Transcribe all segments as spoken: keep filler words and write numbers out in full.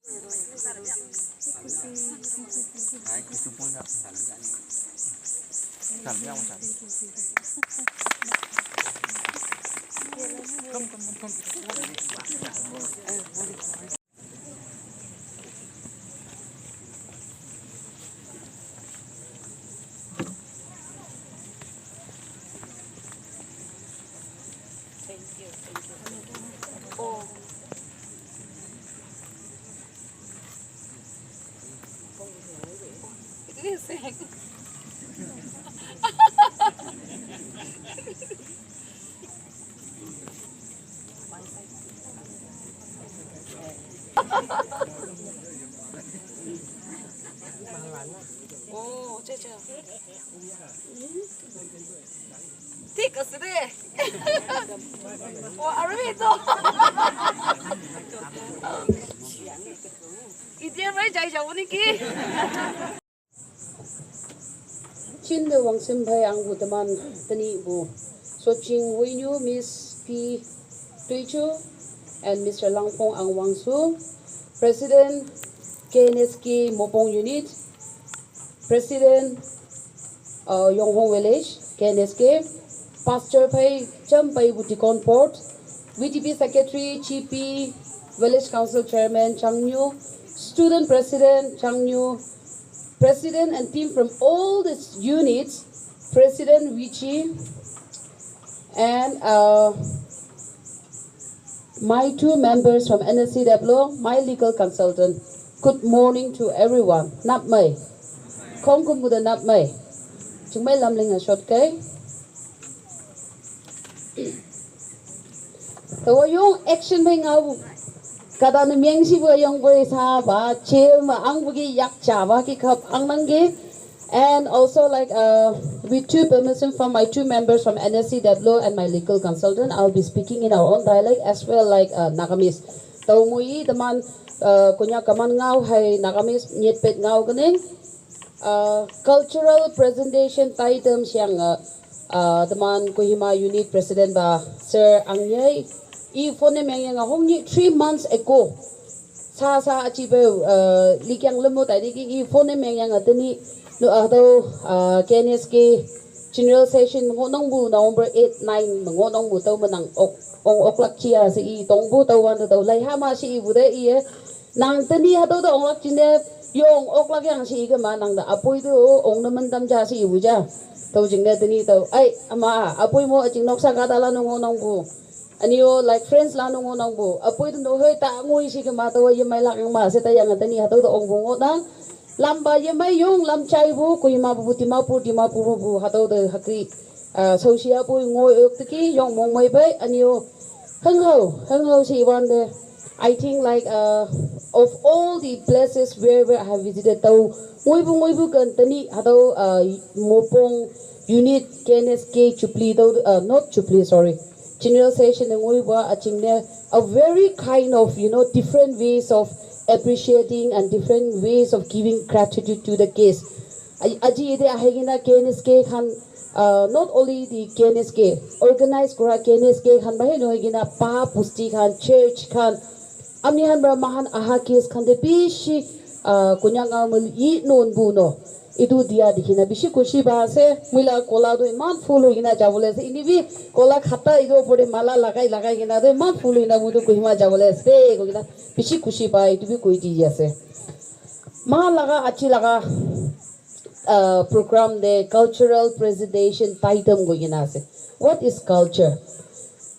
Oh, acha, acha. Thik ase de. Oh, aru etu. Etia para jai jabo neki? Chin de wangsim bhai ang bu teman tani bu. So ching hui nyu Miss P Tuichu and Mister Langpong Ang Wangsu, President K N S K Mopong Unit, President uh, Yonghong Village, K N S K, Pastor Phai Champai Butikon Port, V T P Secretary, G P, Village Council Chairman Changnu, Student President Changnu, President and team from all these units, President Vichi, and uh, my two members from N S C W, my legal consultant. Good morning to everyone. Nap mai. Kong kum muda nap mai. Chungmai lamling a short kai. Tawa yung action mai ngau. Kada na miang si bu yung boy sa ba, chill ma ang bugi yak cha ba ki khap ang nang gi. And also, like, uh, with two permission from my two members from N S C W and my legal consultant, I'll be speaking in our own dialect as well, like, uh, Nagamese. Tau mui teman, uh, kunya kaman ngau hai Nagamese nyet pet ngau kene. Uh, cultural presentation tai tem siang, uh, uh, teman Kohima unit president ba Sir Angyai. I phone me yang hong ni three months ago. Sa sa achi be, uh, likyang lemo tai di ki i phone me yang atani no ato, uh, K N S K general session ngo nong bu November eight, nine ngo nong bu tau manang ok, ong ok lak chia si i tong bu tau wan tau lai ha ma si i bu de i e. Nang tani ha tau da ong lak chin de yong ok lak yang si i ke ma nang da apoi tu ong na man tam ja si i bu ja. Tau jing de tani tau ai ama apoi mo aching nok sa ka da la no ngo nong bu. Ani yo, like, friends la nungo nang bu. Apoi tu no hoi ta ngui si ke ma to ye mai lak yang ma se ta yang ta ni ha to ong bu ngo na. Lam ba ye mai yong lam chai bu, Kohima bu, Dimapur, Dimapur bu, bu ha to de hakri. Ah, so sia bu ngo yok tiki yong mong mai bai, ani yo. Hang ho, hang ho si wan de. I think, like, uh, of all the places wherever I have visited, tau ngui bu, ngui bu kan tani ha to, uh, Mopong unit K N S K Jubilee to, uh, not Jubilee, sorry. General session ngui ba aching ne a very kind of, you know, different ways of appreciating and different ways of giving gratitude to the guests. Aji ide ahegina K N S K khan, uh, not only the K N S K, organized kura K N S K khan ba hei nohoi gina pa pusti khan, church khan, amni khan bara mahan aha guest khan de bishi, uh, kunya nga mal yi non bu no. Etu dia dikhi na bishi khushi pa ase. Moi la kola tu eman full hoi kena jabo le ase. Ini bi kola khata etu opor te mala lagai lagai kena tu eman full hoi kena moi tu Kohima jabo le ase koi kena bishi khushi pa etu bi koi di ase. Ma laga achi laga, uh, program te cultural presentation taitam koi kena ase. What is culture?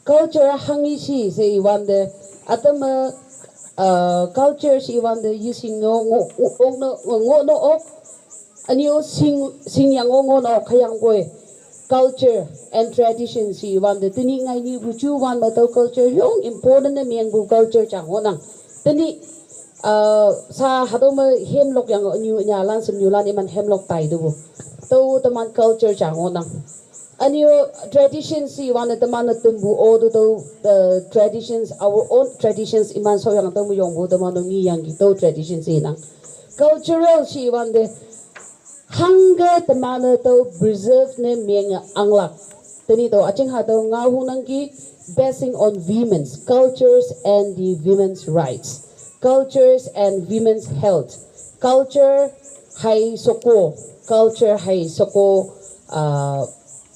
Culture hangi shi se iwan de atama, uh, culture shi iwan de yising no ngo no ngo no ok. Ani o sing sing yang ngo ngo no khayang koi. Culture and tradition shi iwan de tini ngai ni buchu wan ba tau culture yong important ne miang bu culture cha ngo nang. Tini, uh, sa hatoma hem lok yang ni nya lan sim ni lan iman hem lok tai du bu. Tau teman culture cha ngo nang. Ani yo tradition si wan teman na tumbu o do do, uh, traditions, our own traditions iman so yang tumbu yong bu teman no ngi yang gi do tradition si nang. Cultural si wan de hanga teman na to preserve ne miang anglak. Teni to aching ha to nga hu nang ki basing on women's cultures and the women's rights. Cultures and women's health. Culture hai soko, culture hai soko, uh,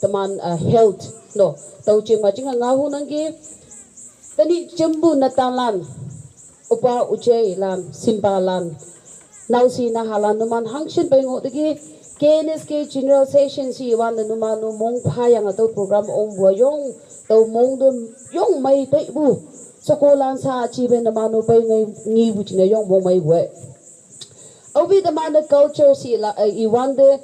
teman uh, health no. Tau ching ma ching nga hu nang ki tani jembu natalan upa ujai lan simba lan nausi na halan numan hangshin pai ngo digi K N S K general session si wan da numan nu mong pha yang atau program ong bua yong tau mong dum yong mai tai bu. Soko lan sa chi ben numan nu pai ngai ngi bu ching yong mong mai bu. Obi the man culture si la uh, i wan de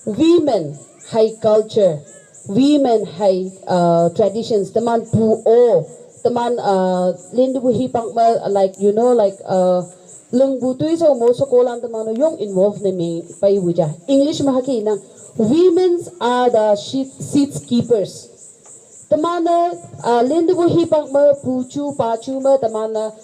women hai culture, women hai uh, traditions, the man pu o, the man uh, lindu hi pang ma like you know like uh, lung bu tui so mo soko lan the man yong involve ne mi pai bu ja. English ma ha ki na women's are the sheep, seeds keepers. Tamana uh, lindu hi pang ma pu chu pa chu ma tamana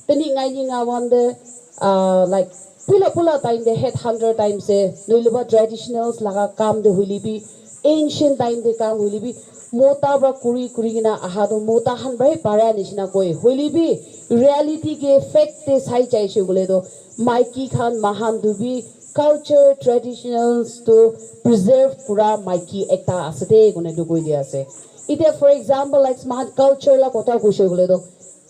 tani ngai ni nga wan de uh, like pula pula time de head hunter time se nuiluba traditionals laga kam de huili bi ancient time de kam huili bi mota ba kuri kuri kina aha do mota han bai para nishina koi huili bi reality ke fact de sai chai se bole do maiki khan mahan du bi culture traditionals to preserve kura maiki ekta ase de kone du koi dia ase. Ite for example like mahan culture la kotha kuishe bole do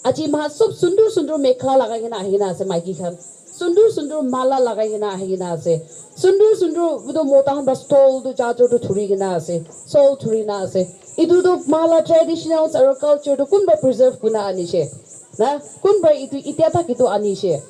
aji mahan sob sundur sundur mekhla lagai kena ahi kena ase maiki khan. Sundur sundur mala lagai kena ahi kena ase. Sundur sundur udo mota khan ba stole do jajo do thuri kena ase. Sol thuri na ase. Itu do mala traditionals aro culture do kunba preserve kuna anishe. Na kunba itu itia tak itu anishe.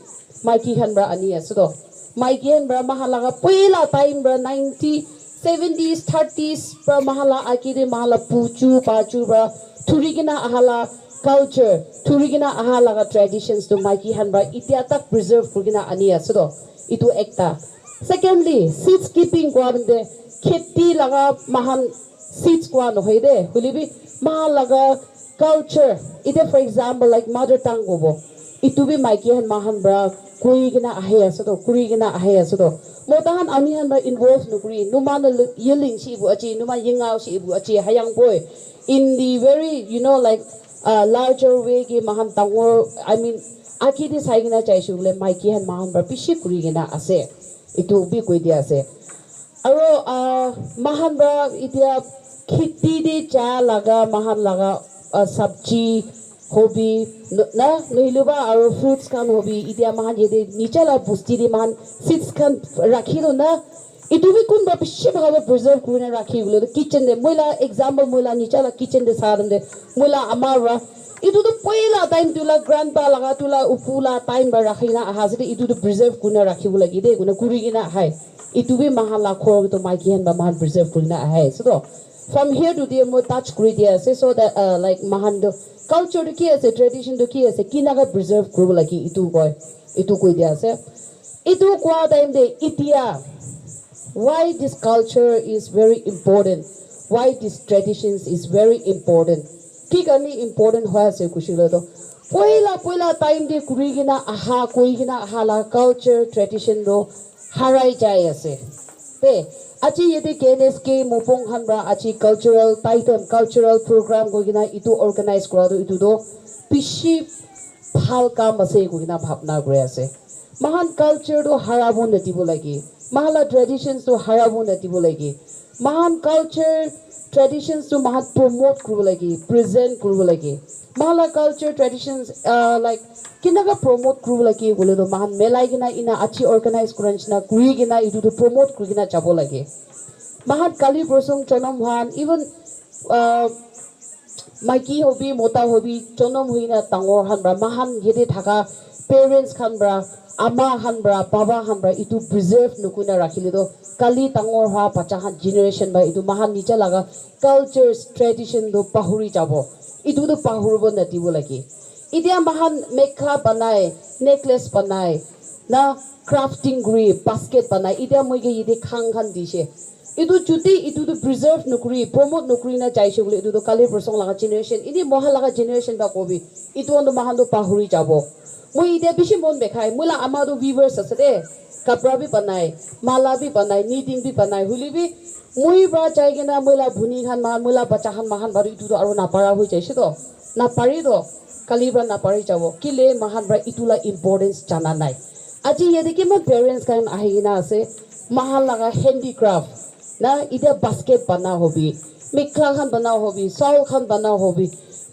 Maiki khan bra ani ase do. Maiki khan bra mahan laga puila time bra ninety seventies thirties pra mahala akide mahala puchu pachu pra thuri kena ahala culture thuri kena aha laga traditions to maiki khan pra itia tak preserve kuri kena ani ase to itu ekta. Secondly, seeds keeping kua bende kheti laga mahan seeds kua nohoi de, hoile bi maha laga culture, ite for example like mother tongue kobo, itu bi maiki khan mahan pra kuri kena ahi ase to, kuri kena ahi ase to. Mota khan ami khan pra involve nukuri, numa na lu- yelling shi ibu achi, numa yingao shi ibu achi, hayang boy. In the very, you know, like uh, larger way ki mahan tangor, I mean, aki di sai kena chai shi bole maiki khan mahan pra bishi kuri kena ase. Itu bi koi dia ase. Aro uh, mahan pra itia kheti de cha laga mahan laga uh, sabji hobi no- na nohile ba aro fruits khan hobi itia mahan yate nicha la bosti de mahan seeds khan rakhi do na itu bi kunba bishi bhal pra preserve kurina rakhi bole kitchen de moi la example moi la nicha la kitchen de sa de moi la ama ra itu tu poila time tu la grandpa laga tu la upu la time ba rakhi na aha se de itu tu preserve kurina rakhi bo lagi de kuna kuri kena ahai. Itu bi mahan la khor to maiki khan ba mahan preserve kurina ahai ase to. From here to there moi touch kuri dia ase so that uh, like mahan to culture to ki ase, tradition to ki ase, kinaga preserve kuribo lagi itu koi, itu koi dia ase. Itu kua time de itia why this culture is very important, why this traditions is very important. Ki karne important hoi ase kushile to poila poila time de kuri kena aha koi kena aha la culture tradition to harai jai ase. Te aji yate K N S K Mopong khan pra aji cultural titan cultural program koi kena itu organize kura tu itu to bishi bhal kam ase koi kena bhabna kuri ase. Mahan culture to harabo nadibo lagi, mahan la traditions to harabo nadibo lagi. Mahan culture traditions to mahan promote kuribo lagi, present kuribo lagi. Mahan la culture traditions uh, like kinaka promote kuribo lagi bole to mahan melai kena ina achi organize kura nishina kuri kena itu to promote kuri kena jabo lagi. Mahan kali prosong chonam han even uh, maiki hobi mota hobi chonam huina dangor khan pra mahan yate thaka parents khan pra ama khan pra baba khan pra itu preserve nukuna rakhile to kali dangor hwa bacha khan generation pra itu mahan nicha laga cultures tradition to pahuri jabo. Itu to pahuribo nadibo lagi. Itia mahan mekhla banai, necklace banai, na crafting kuri basket banai itia moi ke yate khang khan dishe. Itu chuti itu tu preserve nukuri promote nukuri na jaishe bole itu tu kali prosong laga generation ini mohan laga generation ba kobi itu on mahan tu pahuri jabo. Moi ite bishi mon bekhai, moi la ama tu weavers ase de, kapra bi banai, mala bi banai, knitting bi banai, huli bi moi pra jai kena moi la bhuni khan, ma, moi la bacha khan, ma khan baru itu tu aru napara hoi jaise to, napari to, kali pra napari jabo, kile ma khan pra itu la importance jana nai. Aji yate kiman parents khan ahi kena ase, ma khan laga handicraft, na, ite basket bana hobi, mekhla khan bana hobi, shawl khan bana hobi,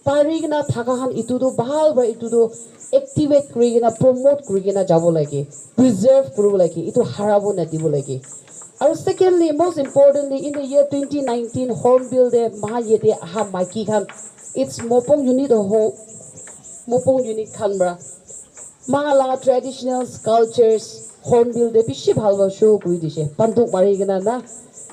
pari kena thaka khan itu tu bhal pra itu tu activate kuri kena, promote kuri kena jabo lage, preserve kuribo lage, itu harabo nadibo lage. Aru secondly, most importantly, in the year twenty nineteen Hornbill te maha yate aha maiki khan, it's Mopong unit ho, Mopong unit khan pra maha laga traditional cultures Hornbill te bishi bhal bhal show kuri dishe. Banduk mari kena na.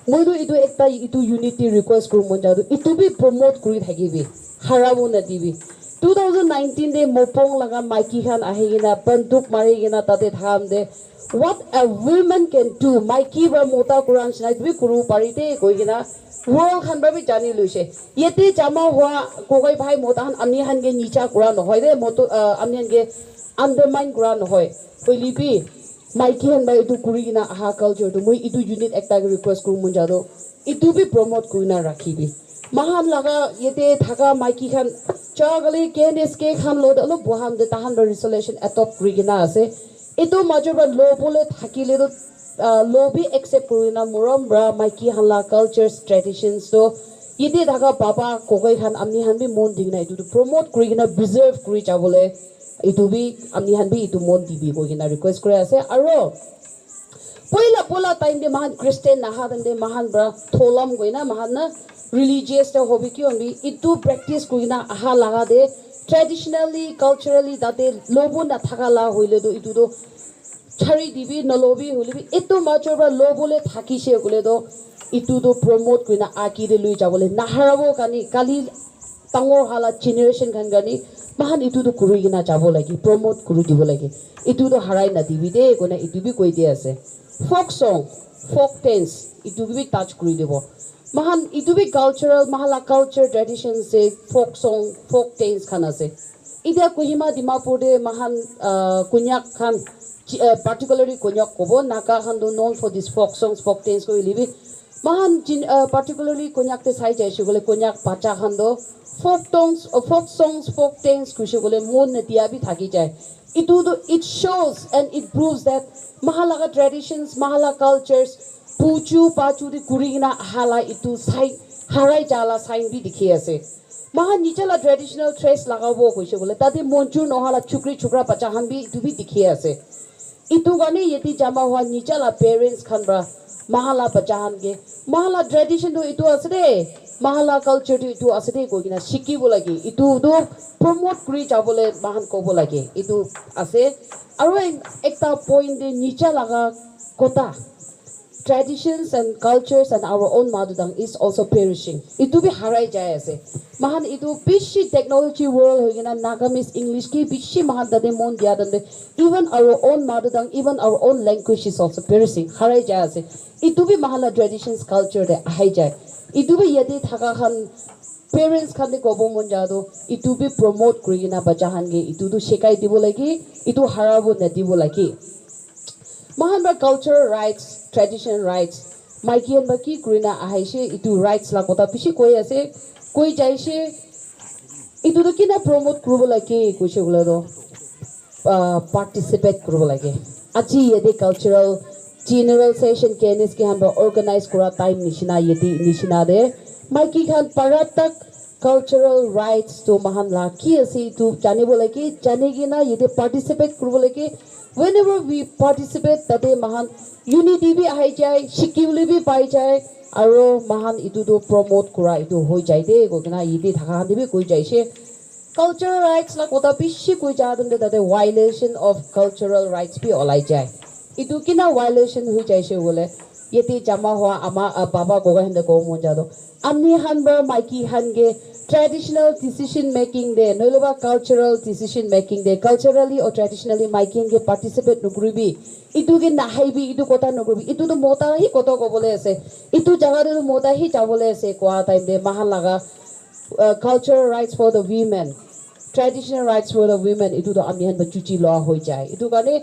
Moi tu itu ekta itu unity request kuru mon jadu. Itu bi promote kuri thakibi. Harabo nadibi. Two thousand nineteen te Mopong laga maiki khan ahi kena banduk mari kena tate tham de. What a woman can do. Maiki pra mota kura nishina itu bi kuru pari de koi kena world khan pra bi jani luishe. Yate jama hua kokai bhai mota khan ami khan ke nicha kura nohoi de. Moto, ah, ami khan ke undermine kura nohoi. Hoile bi maiki khan pra itu kuri kena aha culture tu moi itu unit ekta ke request kuru mon jadu. Itu bi promote kuri na rakhibi. Mahan laga yate thaka maiki khan chagali K N S K khan lo de olop boham de tahan pra resolution adopt kuri kena ase. Itu major pra lo bole thakile tu, ah, lo bi accept kuri na morom pra maiki khan la cultures, traditions to yate thaka baba kokai khan ami khan bi mon di kena itu tu promote kuri kena preserve kuri jabole itu bi ami khan bi itu mon dibi koi kena request kuri ase. Aro poila poila time te mahan Christian naha time te mahan pra tholam koina mahan na religious te hobi ki hobi itu practice koina aha laga de traditionally, culturally tate lobo na thaka la hoile do itu do chari dibi na lobi hoile bi itu macho pra lobo le thaki she koile do itu do promote koina aki de lui jabole naharabo kani kali tangor hala generation khan kani mahan itu do kuri kena jabo lagi promote kuri dibo lagi. Itu tu harai nadibi de, koina itu bi koi di ase. Folk song, folk dance, itu bi touch kuri dibo. Mahan itu bi cultural, mahala culture tradition se folk song, folk dance khan ase. Itia Kohima Dimapur de mahan, ah, Konyak khan, chi-, ah, particularly Konyak kobo, Naga khan do known for this folk songs, folk dance ko ilibi. Mahan jin, ah, particularly Konyak te sai jai shugule Konyak bacha khan do folk songs, ah, folk songs, folk dance kushugule mon nadia bi thaki jai. Itu tu, it shows and it proves that maha laga traditions, maha laga cultures, puchu pachu di kuri kena hala itu sign, harai jala sign bi dikhi ase. Maha nija la traditional dress lagabo koise koile, tate monjur noha la chukri chukra bacha khan bi itu bi dikhi ase. Itu karne yate jama hua nija la parents khan pra maha la bacha khan ke maha la tradition tu itu ase de, maha la culture tu itu ase de koi kena shikibo lage. Itu tu promote kuri jabole mahan kobo lage. Itu ase. Aro ek-, ekta point de nija laga kota, traditions and cultures and our own mother tongue is also perishing. Itu bi harai jai ase. Mahan itu bishi technology world hoi kena Nagamese English ki bishi mahan tate mon dia tante even our own mother tongue, even our own language is also perishing. Harai jai ase. Itu bi mahan la traditions culture de ahai jai. Itu bi yate thaka khan parents khan de kobo mon ja do, itu bi promote kuri kena bacha khan ke itu tu shikai dibo lage, itu harabo nadibo lage. Mahan pra cultural rights, tradition rights, maiki khan pra ki kuri na ahaise, itu rights la kotha bishi koi ase, koi jaise, itu tu kina promote kuribo lage koise koile to, ah, participate kuribo lage. Aji yate cultural general session K N S K khan pra organize kura time nishina yate nishina de maiki khan para tak cultural rights tu mahan la ki ase itu janibo lage, jani kena yate participate kuribo lage. Whenever we participate, tate mahan unity bi ahi jai, shikibole bi pai jai, aro mahan itu tu promote kura itu hoi jai de, koi kena yate thaka khan te bi koi jaise. Cultural rights la kotha bishi koi ja tante tate violation of cultural rights bi olai jai. Itu kina violation hoi jaise koile, yate jama hua ama, ah, baba koka khan te kobo mon ja to. Ami khan pra maiki khan ke traditional decision making de, nohole ba cultural decision making de, culturally or traditionally maiki khan ke participate nokuribi, itu ke nahaibi, itu kotha nokuribi, itu tu mota hi kotha kobole ase, itu jaga te tu mota hi jabole ase koa time te mahan laga, uh, cultural rights for the women, traditional rights for the women itu to ami khan to chuchi loa hoi jai. Itu karne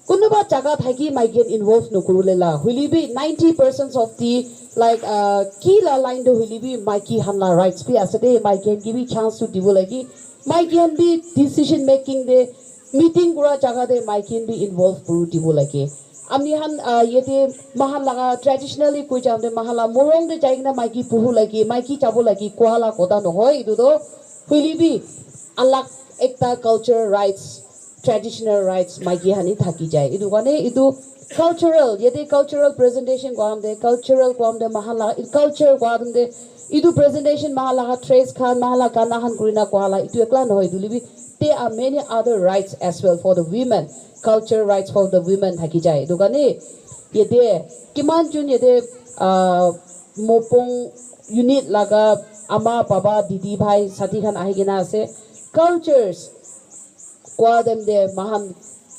kunuba jaga thaki maiki khan involve nokuribole la. Hoile bi ninety percent of the, like, uh, ki la line to hoile bi maiki khan la rights bi ase de, maiki khan ki bi chance to dibo lagi. Maiki khan bi decision making de, meeting kura jaga de maiki khan bi involve kuri dibo lage. Ami khan, uh, yate mahan laga traditionally koi jam de mahan la morong de jai kena maiki puhu lagi, maiki chabo lagi kua la kota nohoi itu to. Hoile bi alag ekta culture rights, traditional rights maiki khan hi thaki jai. Itu karne itu cultural, yate cultural presentation kua de, cultural kua de mahan la, culture kua de itu presentation mahan laga dress khan, mahan la gana khan kurina kua la itu ekla nohoi itu libi. There are many other rights as well for the women, culture rights for the women thaki jai. Itu karne yate kiman jun yate, uh, Mopong unit laga ama, baba, didi, bhai, sati khan ahi kena ase. Cultures kua dem de mahan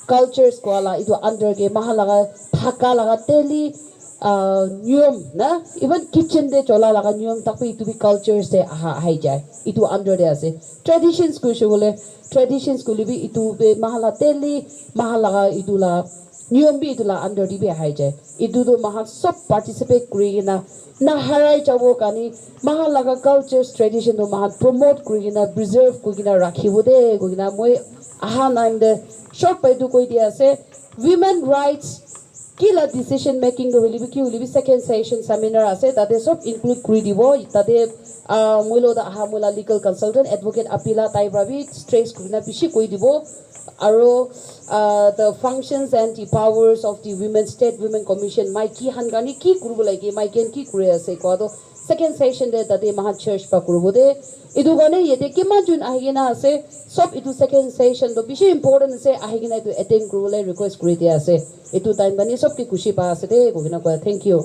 cultures kua la itu under ke mahan laga thaka laga daily, uh, niyom na, even kitchen de chola laga niyom tak bi itu bi cultures de aha ahai jai. Itu under de ase. Traditions kuishe bole, traditions kuli bi itu be mahan la daily, mahan laga itu la niyom bi itu la under de bi ahai jai. Itu to mahan sob participate kuri kena na harai jabo karne mahan laga cultures tradition to mahan promote kuri kena preserve kuri kena rakhibo de koi kena moi aha time de short pa itu koi dia ase. Women rights ki la decision making to hoile bi ki hoile bi second session seminar ase, tate sob include kuri dibo. Tate, uh, moi lo da aha moi la legal consultant advocate Apila tai pra bi stress kuri kena bishi koi dibo. Aro, uh, the functions and the powers of the women, state women commission, maiki khan karne ki kuribo lage, maiki khan ki kuri ase kua to second session de tate mahan church pa kuribo de. Itu karne yate kiman jun ahi kena ase, sob itu second session to bishi important ase, ahi kena itu attend kuribole request kuri dia ase. Itu time karne sob ke khushi pa ase de koi kena kua. Thank you.